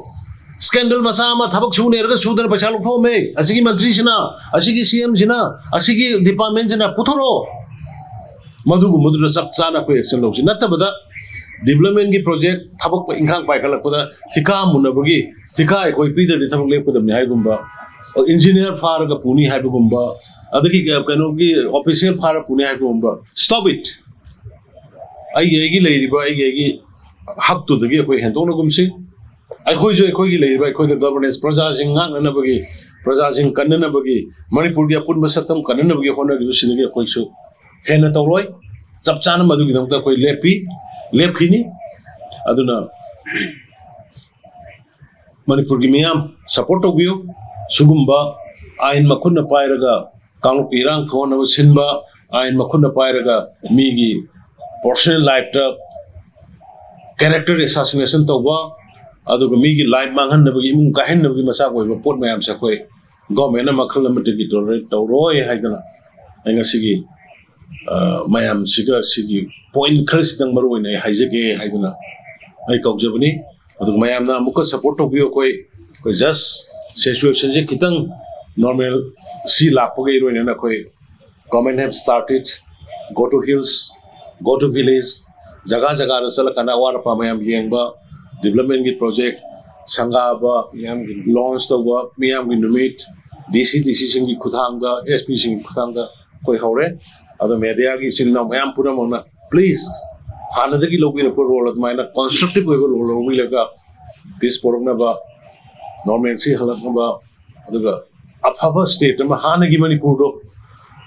ꯁ꯭ꯀꯦꯟꯗꯜ ꯃꯆꯥ ꯑꯃ ꯊꯕꯛ ꯁꯨꯅꯦꯔꯒ ꯁꯨꯗꯅ ꯄꯩꯁꯥ ꯂꯧꯊꯣꯛꯑꯝꯃꯦ꯫ ꯑꯁꯤꯒꯤ ꯃꯟꯇ꯭ꯔꯤꯁꯤꯅ, ꯑꯁꯤꯒꯤ ꯁꯤ ꯑꯦꯝꯁꯤꯅ, ꯑꯁꯤꯒꯤ ꯗꯤꯄꯥꯔꯠꯃꯦꯟꯁꯤꯅ ꯄꯨꯊꯣꯔꯛꯑꯣ꯫ ꯃꯗꯨꯒꯨꯝꯕꯗꯨꯗ ꯆꯞ ꯆꯥꯅ ꯑꯩꯈꯣꯏ ꯑꯦꯛꯁꯟ ꯂꯧꯁꯤ꯫ ꯅꯠꯇꯕꯗ ꯗꯤꯕ꯭ꯂꯞꯃꯦꯟꯒꯤ ꯄ꯭ꯔꯣꯖꯦꯛ ꯊꯕꯛ ꯏꯪꯈꯥꯡ ꯄꯥꯏꯈꯠꯂꯛꯄꯗ ꯊꯤꯀꯥ ꯃꯨꯟꯅꯕꯒꯤ, ꯊꯤꯀꯥ ꯑꯩꯈꯣꯏ ꯄꯤꯗ꯭ꯔꯗꯤ ꯊꯕꯛ ꯂꯦꯞꯀꯗꯕꯅꯤ ꯍꯥꯏꯒꯨꯝꯕ, ꯏꯟꯖꯤꯅꯤꯌꯥꯔ ꯐꯥꯔꯒ ꯄꯨꯅꯤ ꯍꯥꯏꯕꯒꯨꯝꯕ, ꯑꯗꯒꯤ ꯀꯩꯅꯣꯒꯤ ꯑꯣꯐꯤꯁꯤꯌꯦꯜ ꯐꯥꯔ ꯄꯨꯅꯤ ꯍꯥꯏꯕꯒꯨꯝꯕ꯫ Stop it꯫ ꯑꯩꯒꯤ, ꯑꯩꯒꯤ ꯂꯩꯔꯤꯕ, ꯑꯩꯒꯤ, ꯑꯩꯒꯤ ꯍꯛꯇꯨꯗꯒꯤ ꯑꯩꯈꯣꯏ ꯍꯦꯟꯗꯣꯛꯅꯒꯨꯝꯁꯤ꯫ ꯑꯩꯈꯣꯏꯁꯨ ꯑꯩꯈꯣꯏꯒꯤ ꯂꯩꯔꯤꯕ, ꯑꯩꯈꯣꯏꯗ ꯒꯕꯔꯅꯦꯟꯁ, ꯄ꯭ꯔꯖꯥꯁꯤꯡ ꯉꯥꯛꯅꯅꯕꯒꯤ, ꯄ꯭ꯔꯖꯥꯁꯤꯡ ꯀꯟꯅꯅꯕꯒꯤ, ꯃꯅꯤꯄꯨꯔꯒꯤ ꯑꯄꯨꯟꯕ ꯁꯛꯇꯝ ꯀꯟꯅꯅꯕꯒꯤ ꯍꯣꯠꯅꯔꯤꯕꯁꯤꯗꯒꯤ ꯑꯩꯈꯣꯏꯁꯨ ꯍꯦꯟꯅ ꯇꯧꯔꯣꯏ꯫ ꯆꯞ ꯆꯥꯅ ꯃꯗꯨꯒꯤꯗꯃꯛꯇ ꯑꯩꯈꯣꯏ ꯂꯦꯞꯄꯤ, ꯂꯦꯞꯈꯤꯅꯤ꯫ ꯑꯗꯨꯅ ꯃꯅꯤꯄꯨꯔꯒꯤ ꯃꯤꯌꯥꯝ ꯁꯄꯣꯔꯠ ꯇꯧꯕꯤꯌꯨ꯫ ꯁꯤꯒꯨꯝꯕ ꯑꯥꯏꯟ ꯃꯈꯨꯠꯅ ꯄꯥꯏꯔꯒ ꯀꯥꯡꯂꯨꯞꯀꯤ ꯏꯔꯥꯡ ꯊꯣꯛꯍꯟꯅꯕ ꯁꯤꯟꯕ, ꯑꯥꯏꯟ ꯃꯈꯨꯠꯅ ꯄꯥꯏꯔꯒ ꯃꯤꯒꯤ ꯄꯔꯁꯣꯅꯦꯜ ꯂꯥꯏꯐꯇ ꯀꯦꯔꯦꯛꯇꯔ ꯑꯦꯁꯥꯁꯤꯅꯦꯁꯟ ꯇꯧꯕ, ꯑꯗꯨꯒ ꯃꯤꯒꯤ ꯂꯥꯏꯐ ꯃꯥꯡꯍꯟꯅꯕꯒꯤ, ꯏꯃꯨꯡ ꯀꯥꯏꯍꯟꯅꯕꯒꯤ ꯃꯆꯥꯛ ꯑꯣꯏꯕ ꯄꯣꯠ ꯃꯌꯥꯝꯁꯦ ꯑꯩꯈꯣꯏ ꯒꯣꯔꯃꯦꯟꯅ ꯃꯈꯜ ꯑꯃꯠꯇꯒꯤ ꯇꯣꯂꯔꯦꯠ ꯇꯧꯔꯣꯏ ꯍꯥꯏꯗꯅ ꯑꯩ ꯉꯁꯤꯒꯤ, ꯑ, ꯃꯌꯥꯝꯁꯤꯒ ꯁꯤꯒꯤ ꯄꯣꯏꯟ ꯈꯔꯁꯤꯗꯪ ꯃꯔꯨ ꯑꯣꯏꯅ ꯑꯩ ꯍꯥꯏꯖꯒꯦ ꯍꯥꯏꯗꯨꯅ ꯑꯩ ꯀꯧꯖꯕꯅꯤ꯫ ꯑꯗꯨꯒ ꯃꯌꯥꯝꯅ ꯑꯃꯨꯛꯀ ꯁꯄꯣꯔꯠ ꯇꯧꯕꯤꯌꯨ꯫ ꯑꯩꯈꯣꯏ, ꯑꯩꯈꯣꯏ ꯖꯁ ꯁꯤꯆꯨꯋꯦꯁꯟꯁꯦ ꯈꯤꯇꯪ ꯅꯣꯔꯃꯦꯜ ꯁꯤ ꯂꯥꯛꯄꯒ ꯏꯔꯣꯏꯅꯅ ꯑꯩꯈꯣꯏ government have started go to hills, go to village, ꯖꯒꯥ ꯖꯒꯥꯗ ꯆꯠꯂꯀꯥꯟꯗ ꯑꯋꯥꯠ ꯑꯄꯥ ꯃꯌꯥꯝ ꯌꯦꯡꯕ, ꯗꯤꯕ꯭ꯂꯞꯃꯦꯟꯒꯤ ꯄ꯭ꯔꯣꯖꯦꯛ, ꯁꯪꯒꯥꯕ ꯂꯣꯟꯁ ꯇꯧꯕ, ꯃꯤꯌꯥꯝꯒꯤ ꯅꯨꯃꯤꯠ, ꯗꯤ ꯁꯤ, ꯗꯤ ꯁꯤꯁꯤꯡꯒꯤ ꯈꯨꯠꯊꯥꯡꯗ, ꯑꯦꯁ ꯄꯤꯁꯤꯡꯒꯤ ꯈꯨꯠꯊꯥꯡꯗ ꯑꯩꯈꯣꯏ ꯍꯧꯔꯦ꯫ ꯑꯗꯣ ꯃꯦꯗꯤꯌꯥꯒꯤ ꯏꯆꯤꯜ ꯏꯅꯥꯎ ꯃꯌꯥꯝ ꯄꯨꯝꯅꯃꯛꯅ ꯄ꯭ꯂꯤꯖ ꯍꯥꯟꯅꯗꯒꯤ ꯂꯧꯕꯤꯔꯛꯄ ꯔꯣꯜ ꯑꯗꯨꯃꯥꯏꯅ ꯀꯟꯁꯇ꯭ꯔꯛꯇꯤꯚ ꯑꯣꯏꯕ ꯔꯣꯜ ꯂꯧꯕꯤꯔꯒ ꯄꯤꯁ ꯄꯣꯔꯛꯅꯕ, ꯅꯣꯔꯃꯦꯜꯁꯤ ꯍꯜꯂꯛꯅꯕ, ꯑꯗꯨꯒ ꯑꯐꯕ ꯁ꯭ꯇꯦꯠ ꯑꯃ, ꯍꯥꯟꯅꯒꯤ ꯃꯅꯤꯄꯨꯔꯗꯣ,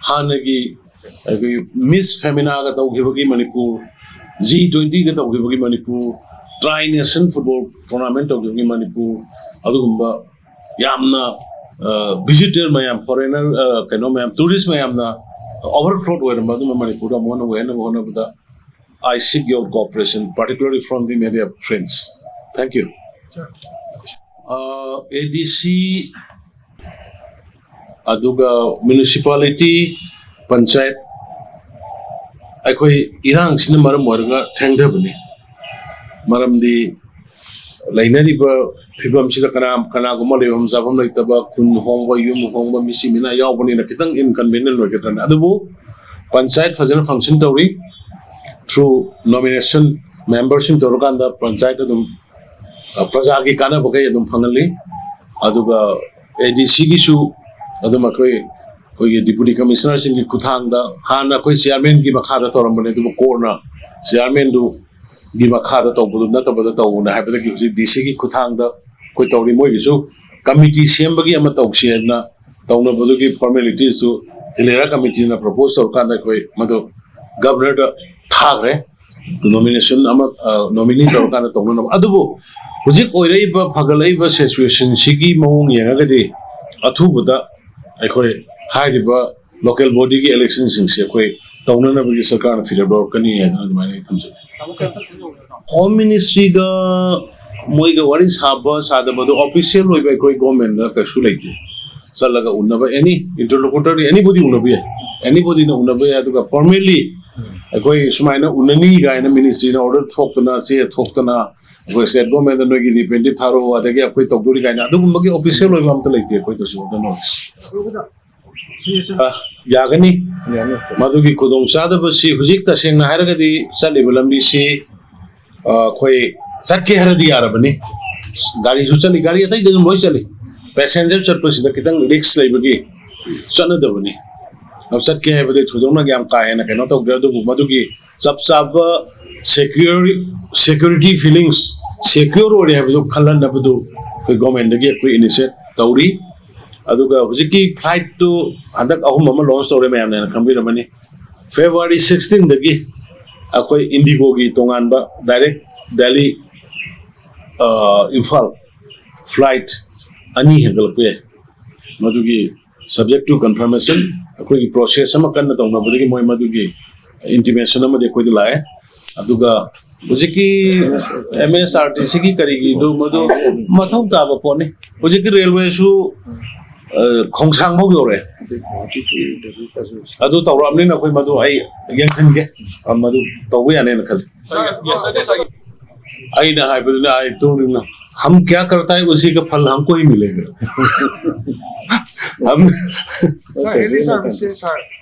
ꯍꯥꯟꯅꯒꯤ ꯑꯩꯈꯣꯏꯒꯤ ꯃꯤꯁ ꯐꯦꯃꯤꯅꯥꯒ ꯇꯧꯈꯤꯕꯒꯤ ꯃꯅꯤꯄꯨꯔ, ꯖꯤ ꯇ꯭ꯋꯦꯟꯇꯤꯒ ꯇꯧꯈꯤꯕꯒꯤ Manipur, try nation football tournament ꯇꯧꯈꯤꯕꯒꯤ ꯃꯅꯤꯄꯨꯔ, ꯑꯗꯨꯒꯨꯝꯕ ꯌꯥꯝꯅ ꯚꯤꯖꯤꯇꯔ ꯃꯌꯥꯝ, ꯐꯣꯔꯦꯅꯔ, ꯀꯩꯅꯣ ꯃꯌꯥꯝ, ꯇꯨꯔꯤꯁ ꯃꯌꯥꯝꯅ ꯑꯣꯚꯔꯐ꯭ꯂꯣꯠ ꯑꯣꯏꯔꯝꯕ ꯑꯗꯨꯝꯕ ꯃꯅꯤꯄꯨꯔꯗ ꯑꯃꯨꯛ ꯍꯟꯅ ꯑꯣꯏꯍꯟꯅꯕ ꯍꯣꯠꯅꯕꯗ I seek your cooperation, particularly from the media friends. Thank you. ꯑꯦ ꯗꯤ ꯁꯤ, ꯑꯗꯨꯒ ꯃ꯭ꯌꯨꯅꯤꯁꯤꯄꯥꯂꯤꯇꯤ, ꯄꯟꯆꯥꯌꯠ ꯑꯩꯈꯣꯏ ꯏꯔꯥꯡꯁꯤꯅ ꯃꯔꯝ ꯑꯣꯏꯔꯒ ꯊꯦꯡꯊꯕꯅꯤ꯫ ꯃꯔꯝꯗꯤ ꯂꯩꯅꯔꯤꯕ ꯐꯤꯕꯝꯁꯤꯗ ꯀꯅꯥ ꯀꯅꯥꯒꯨꯝꯕ ꯂꯩꯐꯝ ꯆꯥꯐꯝ ꯂꯩꯇꯕ, ꯈꯨꯟ ꯍꯣꯡꯕ, ꯌꯨꯝ ꯍꯣꯡꯕ, ꯃꯤꯁꯤ ꯃꯤꯅꯥ ꯌꯥꯎꯕꯅꯤꯅ ꯈꯤꯇꯪ inconvenient ꯑꯣꯏꯒꯗ꯭ꯔꯅ꯫ ꯑꯗꯨꯕꯨ ꯄꯟꯆꯥꯌꯠ ꯐꯖꯅ function ꯇꯧꯔꯤ꯫ Through nomination, membership ꯇꯧꯔꯀꯥꯟꯗ ꯄꯟꯆꯥꯌꯠ ꯑꯗꯨꯝ, ꯑ, ꯄ꯭ꯔꯖꯥꯒꯤ ꯀꯥꯟꯅꯕꯈꯩ ꯑꯗꯨꯝ ꯐꯪꯍꯜꯂꯤ꯫ ꯑꯗꯨꯒ ADCꯒꯤꯁꯨ ꯑꯗꯨꯝ ꯑꯩꯈꯣꯏ, ꯑꯩꯈꯣꯏꯒꯤ deputy commissionerꯁꯤꯡꯒꯤ ꯈꯨꯠꯊꯥꯡꯗ, ꯍꯥꯟꯅ ꯑꯩꯈꯣꯏ chairmanꯒꯤ ꯃꯈꯥꯗ ꯇꯧꯔꯝꯕꯅꯦ, ꯑꯗꯨꯕꯨ ꯀꯣꯟꯅ chairmanꯗꯨꯒꯤ ꯃꯈꯥꯗ ꯇꯧꯕꯗꯨ ꯅꯠꯇꯕꯗ ꯇꯧꯕꯅꯦ ꯍꯥꯏꯕꯗꯒꯤ ꯍꯧꯖꯤꯛ DCꯒꯤ ꯈꯨꯠꯊꯥꯡꯗ ꯑꯩꯈꯣꯏ ꯇꯧꯔꯤ꯫ ꯃꯣꯏꯒꯤꯁꯨ committee ꯁꯦꯝꯕꯒꯤ ꯑꯃ ꯇꯧꯁꯦꯅ ꯇꯧꯅꯕꯗꯨꯒꯤ formalities ꯇꯨ ꯍꯤꯂꯦꯔꯥ committeeꯅ propose ꯇꯧꯔꯀꯥꯟꯗ ꯑꯩꯈꯣꯏ ꯃꯗꯨ governorꯗ ꯊꯥꯈ꯭ꯔꯦ꯫ Nomination ꯑꯃ, ꯑ, nominee ꯇꯧꯔꯀꯥꯟꯗ ꯇꯧꯅꯅꯕ꯫ ꯑꯗꯨꯕꯨ ꯍꯧꯖꯤꯛ ꯑꯣꯏꯔꯛꯏꯕ, ꯐꯒꯠꯂꯛꯏꯕ situationꯁꯤꯒꯤ ꯃꯑꯣꯡ ꯌꯦꯡꯉꯒꯗꯤ ꯑꯊꯨꯕꯗ ꯑꯩꯈꯣꯏ ꯍꯥꯏꯔꯤꯕ local bodyꯒꯤ electionꯁꯤꯡꯁꯦ ꯑꯩꯈꯣꯏ ꯇꯧꯅꯅꯕꯒꯤ ꯁꯔꯀꯥꯔꯅ ꯐꯤꯔꯦꯞ ꯂꯧꯔꯛꯀꯅꯤ ꯍꯥꯏꯅ ꯑꯗꯨꯃꯥꯏꯅ ꯑꯩ ꯊꯝꯖꯒꯦ꯫ Home Ministryꯒ ꯃꯣꯏꯒ ꯋꯥꯔꯤ ꯁꯥꯕ ꯁꯥꯗꯕꯗꯣ official ꯑꯣꯏꯕ ꯑꯩꯈꯣꯏ governmentꯗ ꯀꯩꯁꯨ ꯂꯩꯇꯦ꯫ ꯆꯠꯂꯒ ꯎꯅꯕ, any interlocutory, anybody ꯎꯅꯕ ꯌꯥꯏ, anybodyꯅ ꯎꯅꯕ ꯌꯥꯏ꯫ ꯑꯗꯨꯒ formally ꯑꯩꯈꯣꯏ ꯁꯨꯃꯥꯏꯅ ꯎꯅꯅꯤ ꯀꯥꯏꯅ ministryꯅ order ꯊꯣꯛꯇꯅ, ꯆꯦ ꯊꯣꯛꯇꯅ, ꯑꯩꯈꯣꯏ state governmentꯗ ꯅꯣꯏꯒꯤ representative ꯊꯥꯔꯛꯑꯣ, ꯑꯗꯒꯤ ꯑꯩꯈꯣꯏ ꯇꯧꯗꯣꯔꯤ ꯀꯥꯏꯅ ꯑꯗꯨꯒꯨꯝꯕꯒꯤ official ꯑꯣꯏꯕ ꯑꯝꯇ ꯂꯩꯇꯦ ꯑꯩꯈꯣꯏꯗꯁꯨ꯫ ꯑꯗꯨꯅ ꯑ, ꯌꯥꯒꯅꯤ꯫ ꯌꯥꯅꯤ꯫ ꯃꯗꯨꯒꯤ ꯈꯨꯗꯣꯡꯆꯥꯗꯕꯁꯤ ꯍꯧꯖꯤꯛ ꯇꯁꯦꯡꯅ ꯍꯥꯏꯔꯒꯗꯤ ꯆꯠꯂꯤꯕ ꯂꯝꯕꯤꯁꯤ, ꯑ, ꯑꯩꯈꯣꯏ ꯆꯠꯀꯦ ꯍꯥꯏꯔꯗꯤ ꯌꯥꯔꯕꯅꯤ꯫ ꯒꯥꯔꯤꯁꯨ ꯆꯠꯂꯤ, ꯒꯥꯔꯤ ꯑꯇꯩꯗꯁꯨ ꯂꯣꯏ ꯆꯠꯂꯤ꯫ Passenger ꯆꯠꯄꯁꯤꯗ ꯈꯤꯇꯪ risk ꯂꯩꯕꯒꯤ ꯆꯠꯅꯗꯕꯅꯤ꯫ ꯑꯗꯨ ꯆꯠꯀꯦ ꯍꯥꯏꯕꯗꯤ ꯊꯣꯏꯗꯣꯛꯅ ꯌꯥꯝ ꯀꯥ ꯍꯦꯟꯅ ꯀꯩꯅꯣ ꯇꯧꯗ꯭ꯔꯦ, ꯑꯗꯨꯕꯨ ꯃꯗꯨꯒꯤ ꯆꯞ ꯆꯥꯕ security, security feelings, secure ꯑꯣꯏꯔꯦ ꯍꯥꯏꯕꯗꯨ ꯈꯜꯍꯟꯅꯕꯗꯨ ꯑꯩꯈꯣꯏ governmentꯗꯒꯤ ꯑꯩꯈꯣꯏ initiate ꯇꯧꯔꯤ꯫ ꯑꯗꯨꯒ ꯍꯧꯖꯤꯛꯀꯤ flightꯇꯨ ꯍꯟꯗꯛ ꯑꯍꯨꯝ ꯑꯃ launch ꯇꯧꯔꯦ, ꯃꯌꯥꯝꯅ ꯍꯦꯟꯅ ꯈꯪꯕꯤꯔꯝꯃꯅꯤ꯫ February sixteenꯗꯒꯤ ꯑꯩꯈꯣꯏ IndiGoꯒꯤ ꯇꯣꯉꯥꯟꯕ direct Delhi, ꯑ, ꯏꯝꯐꯥꯜ flight ꯑꯅꯤ ꯍꯦꯟꯒꯠꯂꯛꯄ ꯌꯥꯏ꯫ ꯃꯗꯨꯒꯤ subject to confirmation, ꯑꯩꯈꯣꯏꯒꯤ process ꯑꯃ ꯀꯟꯅ ꯇꯧꯅꯕꯗꯒꯤ ꯃꯣꯏ ꯃꯗꯨꯒꯤ intimation ꯑꯃꯗꯤ ꯑꯩꯈꯣꯏꯗ ꯂꯥꯛꯑꯦ꯫ ꯑꯗꯨꯒ ꯍꯧꯖꯤꯛꯀꯤ MSRTCꯒꯤ ꯀꯔꯤꯒꯤꯗꯨ ꯃꯗꯨ ꯃꯊꯧ ꯇꯥꯕ ꯄꯣꯠꯅꯤ꯫ ꯍꯧꯖꯤꯛꯀꯤ railwayꯁꯨ ꯑ, ꯈꯣꯡꯁꯥꯡꯐꯧ ꯌꯧꯔꯛꯑꯦ꯫ ꯑꯗꯩ ꯒꯨꯋꯥꯍꯥꯇꯤ ꯇꯨ ꯗꯦꯜꯂꯤ ꯇꯁꯨ ꯑꯗꯨ ꯇꯧꯔꯛꯑꯕꯅꯤꯅ ꯑꯩꯈꯣꯏ ꯃꯗꯨ ꯑꯩ ꯌꯦꯡꯁꯤꯟꯒꯦ꯫ ꯑ, ꯃꯗꯨ ꯇꯧꯕ ꯌꯥꯅꯦꯅ ꯈꯜꯂꯤ꯫ Sir, yesterday, sir. ꯑꯩꯅ ꯍꯥꯏꯕꯗꯨꯅ, "ꯑꯩ ꯇꯨꯡꯗꯨꯅ ꯍꯝ ꯀꯌꯥ ꯀꯔꯇꯥ ꯍꯥꯏ, ꯎꯁꯤ ꯀ ꯐꯜ ꯍꯝ ꯀꯣ ꯍꯤ ꯃꯤꯂꯦꯒ"꯫ ꯍꯝ Sir, any service, sir,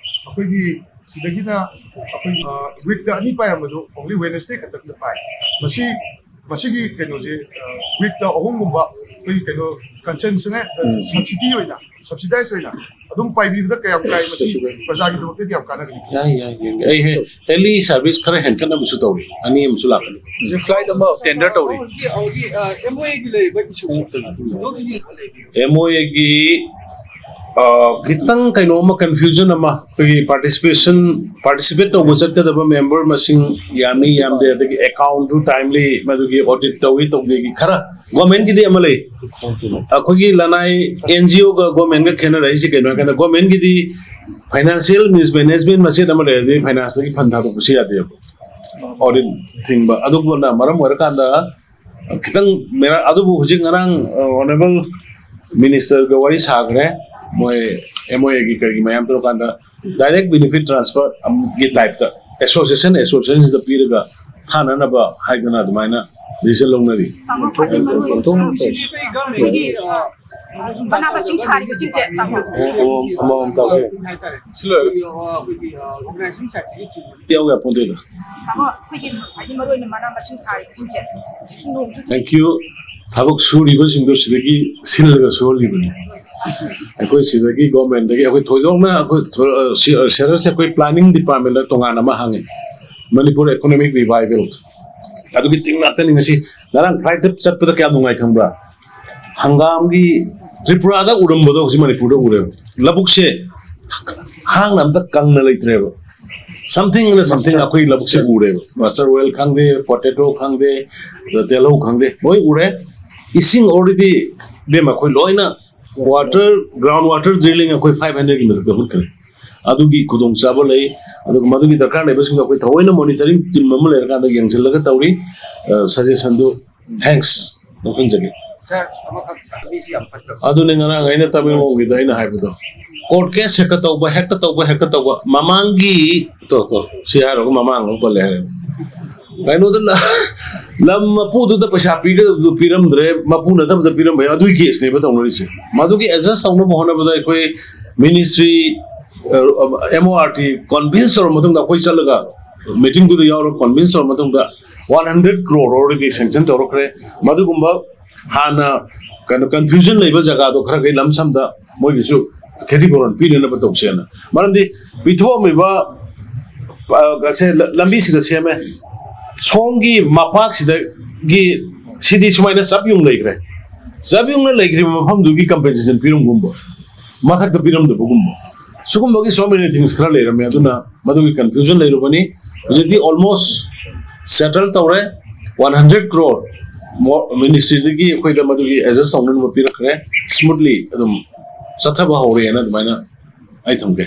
ꯑꯩꯈꯣꯏꯒꯤ ꯁꯤꯗꯒꯤꯅ ꯑꯩꯈꯣꯏ, ꯑ, ꯋꯤꯛꯇ ꯑꯅꯤ ꯄꯥꯏꯔꯝꯕꯗꯨ only Wednesday ꯈꯛꯇꯪꯗ ꯄꯥꯏ꯫ ꯃꯁꯤ, ꯃꯁꯤꯒꯤ ꯀꯩꯅꯣꯁꯦ, ꯑ, ꯋꯤꯛꯇ ꯑꯍꯨꯝꯒꯨꯝꯕ ꯑꯩꯈꯣꯏꯒꯤ ꯀꯩꯅꯣ concession, ꯑ, ꯎꯝ꯫ Subsidy ꯑꯣꯏꯅ, subsidize ꯑꯣꯏꯅ ꯑꯗꯨꯝ ꯄꯥꯏꯕꯤꯕꯗ ꯀꯌꯥꯝ ꯀꯥꯏ ꯃꯁꯤ ꯄ꯭ꯔꯖꯥꯒꯤꯗꯃꯛꯇꯗꯤ ꯌꯥꯝ ꯀꯥꯟꯅꯒꯅꯤ? ꯌꯥꯏ, ꯌꯥꯏ, ꯌꯦꯡꯒꯦ꯫ ꯑꯩ ꯍꯦ-, daily service ꯈꯔ ꯍꯦꯟꯒꯠꯅꯕꯁꯨ ꯇꯧꯔꯤ꯫ ꯑꯅꯤ ꯑꯃꯁꯨ ꯂꯥꯛꯀꯅꯤ꯫ ꯍꯧꯖꯤꯛ flight ꯑꯃ tender ꯇꯧꯔꯤ꯫ ꯍꯧꯖꯤꯛ, ꯍꯧꯖꯤꯛ, ꯑ, MOAꯒꯤ ꯂꯩꯔꯤꯕ issue ꯑꯗꯨꯒꯤ ꯑꯦꯝ ꯑꯣ ꯑꯦꯒꯤ, ꯑ, ꯈꯤꯇꯪ ꯀꯩꯅꯣ ꯑꯃ, confusion ꯑꯃ, ꯑꯩꯈꯣꯏꯒꯤ participation, participate ꯇꯧꯕ ꯆꯠꯀꯗꯕ member ꯃꯁꯤꯡ ꯌꯥꯝꯃꯤ ꯌꯥꯝꯗꯦ, ꯑꯗꯒꯤ account ꯇꯨ timely, ꯃꯗꯨꯒꯤ audit ꯇꯧꯏ ꯇꯧꯗꯦꯒꯤ ꯈꯔ, government ꯀꯤꯗꯤ ꯑꯃ ꯂꯩ, ꯑꯩꯈꯣꯏꯒꯤ ꯂꯅꯥꯏ ꯑꯦꯟ ꯖꯤ ꯑꯣꯒ government ꯀ ꯈꯦꯠꯅꯔꯛꯏꯁꯦ ꯀꯩꯅꯣ ꯍꯥꯏ ꯀꯥꯟꯗ, government ꯀꯤꯗꯤ financial mismanagement ꯃꯆꯦꯠ ꯑꯃ ꯂꯩꯔꯗꯤ finance ꯇꯒꯤ fund ꯊꯥꯗꯣꯛꯄꯁꯨ ꯌꯥꯗꯦꯕ, audit ꯊꯤꯡꯕ꯫ ꯑꯗꯨꯒꯨꯝꯕꯅ ꯃꯔꯝ ꯑꯣꯏꯔꯀꯥꯟꯗ ꯈꯤꯇꯪ ꯃꯦꯔꯥ-, ꯑꯗꯨꯕꯨ ꯍꯧꯖꯤꯛ ꯉꯔꯥꯡ, ꯑ, honourable minister ꯒ ꯋꯥꯔꯤ ꯁꯥꯈ꯭ꯔꯦ꯫ ꯃꯣꯏ ꯑꯦꯝ ꯑꯣ ꯑꯦꯒꯤ ꯀꯔꯤꯒꯤ ꯃꯌꯥꯝ ꯇꯧꯔꯀꯥꯟꯗ direct benefit transfer ꯒꯤ type ꯇ association, association ꯁꯤꯗ ꯄꯤꯔꯒ ꯊꯥꯅꯅꯕ ꯍꯥꯏꯗꯅ ꯑꯗꯨꯃꯥꯏꯅ decision ꯂꯧꯅꯔꯤ꯫ ꯇꯥꯃꯣ, ꯈ꯭ꯋꯥꯏꯗꯒꯤ ꯃꯔꯨ ꯑꯣꯏꯕ ꯊꯕꯛꯁꯤꯗꯤ ꯑꯩꯈꯣꯏꯒꯤ, ꯑ, ꯃꯅꯥ ꯃꯁꯤꯡ ꯊꯥꯔꯤꯕꯁꯤꯡꯁꯦ, ꯇꯥꯃꯣ꯫ ꯑꯣ, ꯑꯣ, ꯑꯃꯃꯝ ꯇꯧꯒꯦ꯫ ꯁꯤ ꯂꯣꯏꯔꯒ ꯑꯩꯈꯣꯏꯒꯤ, ꯑ, organization side ꯇꯒꯤ ꯊꯤꯕ꯫ ꯌꯥꯎ ꯌꯥꯄꯣꯟꯇꯦꯗ꯫ ꯇꯥꯃꯣ, ꯑꯩꯈꯣꯏꯒꯤ ꯈ꯭ꯋꯥꯏꯗꯒꯤ ꯃꯔꯨ ꯑꯣꯏꯅ ꯃꯅꯥ ꯃꯁꯤꯡ ꯊꯥꯔꯤꯕꯁꯤꯡꯁꯦ ꯍꯧꯖꯤꯛꯁꯨ ꯅꯣꯡꯁꯨ ꯆꯨ- Thank you꯫ ꯊꯕꯛ ꯁꯨꯔꯤꯕꯁꯤꯡꯗꯣ ꯁꯤꯗꯒꯤ ꯁꯤꯜꯂꯒ ꯁꯨꯍꯜꯂꯤꯕꯅꯤ꯫ ꯑꯩꯈꯣꯏ ꯁꯤꯗꯒꯤ government ꯇꯒꯤ ꯑꯩꯈꯣꯏ ꯊꯣꯏꯗꯣꯛꯅ ꯑꯩꯈꯣꯏ ꯊꯣ-, ꯁꯤ-, ꯁꯦꯔꯁꯁꯦ ꯑꯩꯈꯣꯏ planning department ꯇ ꯇꯣꯉꯥꯟꯅ ꯑꯃ ꯍꯥꯡꯉꯤ, ꯃꯅꯤꯄꯨꯔ Economic Revival꯫ ꯑꯗꯨꯒꯤ team ꯉꯥꯛꯇꯅꯤ꯫ ꯉꯁꯤ ꯉꯔꯥꯡ flight ꯇ ꯆꯠꯄꯗ ꯀꯌꯥꯝ ꯅꯨꯡꯉꯥꯏ ꯈꯪꯕ꯭ꯔꯥ? ꯍꯪꯒꯥꯝꯒꯤ ꯇ꯭ꯔꯤꯄꯨꯔꯥꯗ ꯎꯔꯝꯕꯗꯣ ꯍꯧꯖꯤꯛ ꯃꯅꯤꯄꯨꯔꯗ ꯎꯔꯦꯕ꯫ ꯂꯧꯕꯨꯛꯁꯦ ꯍꯥꯡꯅ ꯑꯝꯇ ꯀꯪꯅ ꯂꯩꯇ꯭ꯔꯦꯕ꯫ Something ꯑꯃꯅ something ꯑꯩꯈꯣꯏ ꯂꯧꯕꯨꯛꯁꯦ ꯎꯔꯦꯕ꯫ Mustard oil ꯈꯪꯗꯦ, potato ꯈꯪꯗꯦ, ꯑꯗ ꯇꯤꯜꯍꯧ ꯈꯪꯗꯦ, ꯂꯣꯏ ꯎꯔꯦ꯫ ꯏꯁꯤꯡ already, ꯏꯕꯦꯝꯃ, ꯑꯩꯈꯣꯏ ꯂꯣꯏꯅ water, ground water drilling ꯑꯩꯈꯣꯏ five hundred ꯀꯤ ꯃꯊꯛꯇ ꯍꯨꯠꯈ꯭ꯔꯦ꯫ ꯑꯗꯨꯒꯤ ꯈꯨꯗꯣꯡꯆꯥꯕ ꯂꯩ꯫ ꯑꯗꯨꯒ ꯃꯗꯨꯒꯤ ꯗꯔꯀꯥꯔ ꯂꯩꯕꯁꯤꯡꯗꯣ ꯑꯩꯈꯣꯏ ꯊꯑꯣꯏꯅ monitoring team ꯑꯃ ꯂꯩꯔꯀꯥꯟꯗ ꯌꯦꯡꯁꯤꯜꯂꯒ ꯇꯧꯔꯤ꯫ ꯑ, suggestion ꯗꯨ thanks ꯂꯧꯁꯤꯟꯖꯒꯦ꯫ ꯁꯥꯔ, ꯑꯃꯈꯛ, ꯃꯤꯁꯤ ꯌꯥꯝ ꯐꯠꯇꯕ꯫ ꯑꯗꯨꯅꯦ ꯉꯔꯥꯡ ꯑꯩꯅ ꯇꯃꯦꯡꯂꯣꯡꯒꯤꯗ ꯑꯩꯅ ꯍꯥꯏꯕꯗꯣ, ꯀꯣꯔꯠ ꯀꯦꯁ ꯍꯦꯛꯇ ꯇꯧꯕ, ꯍꯦꯛꯇ ꯇꯧꯕ, ꯍꯦꯛꯇ ꯇꯧꯕ꯫ ꯃꯃꯥꯡꯒꯤ, ꯇꯣ, ꯇꯣ, ꯁꯤ ꯍꯥꯏꯔꯒ ꯃꯃꯥꯡ ꯑꯃꯨꯛ ꯄꯜꯂꯦ ꯍꯥꯏꯔꯦ꯫ ꯀꯩꯅꯣꯗ ꯂ-, ꯂꯝ ꯃꯄꯨꯗꯨꯗ ꯄꯩꯁꯥ ꯄꯤꯒꯗꯕꯗꯨ ꯄꯤꯔꯝꯗ꯭ꯔꯦ, ꯃꯄꯨ ꯅꯠꯇꯕꯗ ꯄꯤꯔꯝꯕ ꯌꯥꯏ, ꯑꯗꯨꯒꯤ ꯀꯦꯁꯅꯦꯕ ꯇꯧꯅꯔꯤꯁꯦ꯫ ꯃꯗꯨꯒꯤ ꯑꯦꯗꯖꯁ ꯇꯧꯅꯕ ꯍꯣꯠꯅꯕꯗ ꯑꯩꯈꯣꯏ ministry, M O R T convince ꯇꯧꯔꯕ ꯃꯇꯨꯡꯗ, ꯑꯩꯈꯣꯏ ꯆꯠꯂꯒ ꯃꯤꯇꯤꯡꯗꯨꯗ ꯌꯥꯎꯔꯒ ꯀꯟꯚꯤꯟꯁ ꯇꯧꯔꯕ ꯃꯇꯨꯡꯗ, one hundred crore already sanction ꯇꯧꯔꯛꯈ꯭ꯔꯦ꯫ ꯃꯗꯨꯒꯨꯝꯕ ꯍꯥꯟꯅ ꯀꯩꯅꯣ ꯀꯟꯐ꯭ꯌꯨꯖꯟ ꯂꯩꯕ ꯖꯒꯥꯗꯣ ꯈꯔ ꯈꯩ ꯂꯝ ꯁꯝꯗ ꯃꯣꯏꯒꯤꯁꯨ ꯈꯦꯇꯤꯄꯨꯔꯣꯟ ꯄꯤꯅꯅꯕ ꯇꯧꯁꯦꯅ꯫ ꯃꯔꯝꯗꯤ ꯄꯤꯊꯣꯛꯑꯝꯃꯤꯕ, ꯑ, ꯁꯦ ꯂ-, ꯂꯝꯕꯤꯁꯤꯗ ꯁꯦꯝꯃꯦ, ꯁꯣꯝꯒꯤ ꯃꯄꯥꯛꯁꯤꯗꯒꯤ ꯁꯤꯗꯤ ꯁꯨꯃꯥꯏꯅ ꯆꯞ ꯌꯨꯡ ꯂꯩꯈ꯭ꯔꯦ, ꯆꯞ ꯌꯨꯡꯅ ꯂꯩꯈ꯭ꯔꯤꯕ ꯃꯐꯝꯗꯨꯒꯤ ꯀꯝꯄꯦꯟꯁꯦꯁꯟ ꯄꯤꯔꯝꯒꯨꯝꯕ, ꯃꯊꯛꯇ ꯄꯤꯔꯝꯗꯕꯒꯨꯝꯕ, ꯁꯤꯒꯨꯝꯕꯒꯤ so many things ꯈꯔ ꯂꯩꯔꯝꯃꯦ꯫ ꯑꯗꯨꯅ ꯃꯗꯨꯒꯤ ꯀꯟꯐ꯭ꯌꯨꯖꯟ ꯂꯩꯔꯨꯕꯅꯤ꯫ ꯍꯧꯖꯤꯛꯇꯤ ꯑꯣꯜꯃꯣꯁ ꯁꯦꯇꯜ ꯇꯧꯔꯦ꯫ ꯋꯥꯟ ꯍꯟꯗ꯭ꯔꯦꯠ ꯀ꯭ꯔꯣꯔ ꯃꯤꯅꯤꯁꯇ꯭ꯔꯤꯗꯒꯤ ꯑꯩꯈꯣꯏꯗ ꯃꯗꯨꯒꯤ ꯑꯦꯗꯖꯁ ꯇꯧꯅꯅꯕ ꯄꯤꯔꯛꯈ꯭ꯔꯦ꯫ ꯁ꯭ꯃꯨꯠꯂꯤ ꯑꯗꯨꯝ ꯆꯠꯊꯕ ꯍꯧꯔꯦꯅ ꯑꯗꯨꯃꯥꯏꯅ ꯑꯩ ꯊꯝꯒꯦ꯫